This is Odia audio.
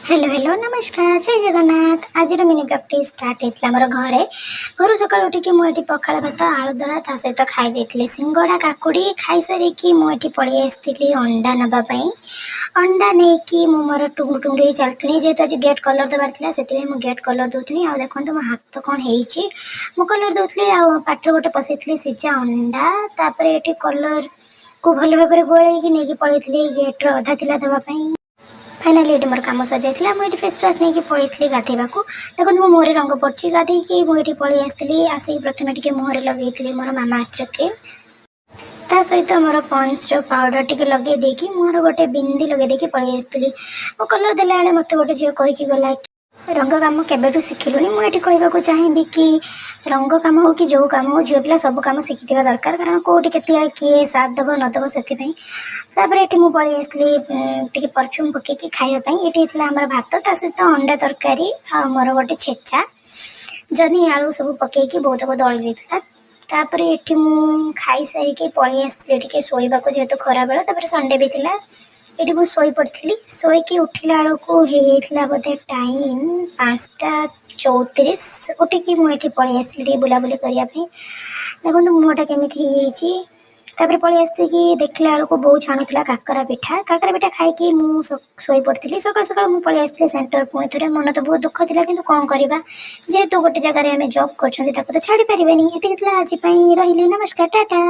ହ୍ୟାଲୋ ହ୍ୟାଲୋ, ନମସ୍କାର, ଜୟ ଜଗନ୍ନାଥ। ଆଜିର ମିନି ବ୍ଲଗ୍ଟି ଷ୍ଟାର୍ଟ ହେଇଥିଲା ଆମର ଘରେ। ଘରୁ ସକାଳୁ ଉଠିକି ମୁଁ ଏଠି ପଖାଳ ଭାତ, ଆଳୁଦଳା, ତା ସହିତ ଖାଇ ଦେଇଥିଲି ସିଙ୍ଗଡ଼ା, କାକୁଡ଼ି। ଖାଇସାରିକି ମୁଁ ଏଠି ପଳେଇ ଆସିଥିଲି ଅଣ୍ଡା ନେବା ପାଇଁ। ଅଣ୍ଡା ନେଇକି ମୁଁ ମୋର ଟୁଙ୍ଗୁରୁ ଟୁଙ୍ଗୁରୁ ହେଇ ଚାଲୁଥିଲି। ଯେହେତୁ ଆଜି ଗେଟ୍ କଲର୍ ଦେବାର ଥିଲା, ସେଥିପାଇଁ ମୁଁ ଗେଟ୍ କଲର୍ ଦେଉଥିଲି। ଆଉ ଦେଖନ୍ତୁ ମୋ ହାତ କ'ଣ ହେଇଛି। ମୁଁ କଲର୍ ଦେଉଥିଲି ଆଉ ପାଟିରେ ଗୋଟେ ପଶେଇଥିଲି ସିଝା ଅଣ୍ଡା। ତାପରେ ଏଠି କଲର୍କୁ ଭଲ ଭାବରେ ଗୋଳେଇକି ନେଇକି ପଳେଇଥିଲି ଗେଟ୍ର ଅଧା ଥିଲା ଦେବା ପାଇଁ। ଫାଇନାଲି ଏଠି ମୋର କାମ ସରିଯାଇଥିଲା। ମୁଁ ଏଠି ଫେସ୍ ୱାଶ୍ ନେଇକି ପଳେଇଥିଲି ଗାଧେଇବାକୁ। ଦେଖନ୍ତୁ, ମୋ ମୁହଁରେ ରଙ୍ଗ ପଡ଼ୁଛି। ଗାଧେଇକି ମୁଁ ଏଠି ପଳେଇ ଆସିଥିଲି। ଆସିକି ପ୍ରଥମେ ଟିକେ ମୁହଁରେ ଲଗେଇଥିଲି ମୋର ମାମା ଆର୍ଥର କ୍ରିମ୍, ତା ସହିତ ମୋର ପଣ୍ଡ୍ସର ପାଉଡ଼ର ଟିକେ ଲଗେଇ ଦେଇକି ମୁହଁର ଗୋଟେ ବିନ୍ଦି ଲଗେଇ ଦେଇକି ପଳେଇ ଆସିଥିଲି। ମୁଁ କଲର୍ ଦେଲାବେଳେ ମୋତେ ଗୋଟେ ଝିଅ କହିକି ଗଲା, "ରଙ୍ଗ କାମ କେବେଠୁ ଶିଖିଲୁଣି?" ମୁଁ ଏଠି କହିବାକୁ ଚାହିଁବି କି ରଙ୍ଗ କାମ ହଉ କି ଯେଉଁ କାମ ହଉ, ଝିଅ ପିଲା ସବୁ କାମ ଶିଖିଥିବା ଦରକାର, କାରଣ କେଉଁଠି କେତେବେଳେ କିଏ ସାଥ ଦେବ ନ ଦେବ, ସେଥିପାଇଁ। ତାପରେ ଏଠି ମୁଁ ପଳେଇ ଆସିଥିଲି ଟିକେ ପରଫ୍ୟୁମ୍ ପକେଇକି ଖାଇବା ପାଇଁ। ଏଠି ହେଇଥିଲା ଆମର ଭାତ, ତା ସହିତ ଅଣ୍ଡା ତରକାରୀ ଆଉ ମୋର ଗୋଟେ ଛେଚା, ଜହ୍ନି ଆଳୁ ସବୁ ପକେଇକି ବୋଉ ତାକୁ ଦଳି ଦେଇଥିଲା। ତାପରେ ଏଠି ମୁଁ ଖାଇସାରିକି ପଳେଇ ଆସିଥିଲି ଟିକେ ଶୋଇବାକୁ, ଯେହେତୁ ଖରାବେଳ, ତାପରେ ସଣ୍ଡେ ବି ଥିଲା। ଏଠି ମୁଁ ଶୋଇପଡ଼ିଥିଲି। ଶୋଇକି ଉଠିଲା ବେଳକୁ ହେଇଯାଇଥିଲା ବୋଧେ ଟାଇମ୍ 5ଟା 34। ଉଠିକି ମୁଁ ଏଠି ପଳେଇ ଆସିଲି ଟିକେ ବୁଲାବୁଲି କରିବା ପାଇଁ। ଦେଖନ୍ତୁ, ମୁହଁଟା କେମିତି ହେଇଯାଇଛି। ତାପରେ ପଳେଇ ଆସିକି ଦେଖିଲା ବେଳକୁ ବୋଉ ଛାଣୁଥିଲା କାକରା ପିଠା। କାକରା ପିଠା ଖାଇକି ମୁଁ ଶୋଇପଡ଼ିଥିଲି। ସକାଳୁ ସକାଳୁ ମୁଁ ପଳେଇ ଆସିଥିଲି ସେଣ୍ଟର ପୁଣି ଥରେ। ମନ ତ ବହୁତ ଦୁଃଖ ଥିଲା, କିନ୍ତୁ କ'ଣ କରିବା? ଯେହେତୁ ଗୋଟେ ଜାଗାରେ ଆମେ ଜବ୍ କରୁଛନ୍ତି, ତାକୁ ତ ଛାଡ଼ି ପାରିବେନି। ଏତିକି ଥିଲା ଆଜି ପାଇଁ। ରହିଲି, ନମସ୍କାର, ଟାଟା।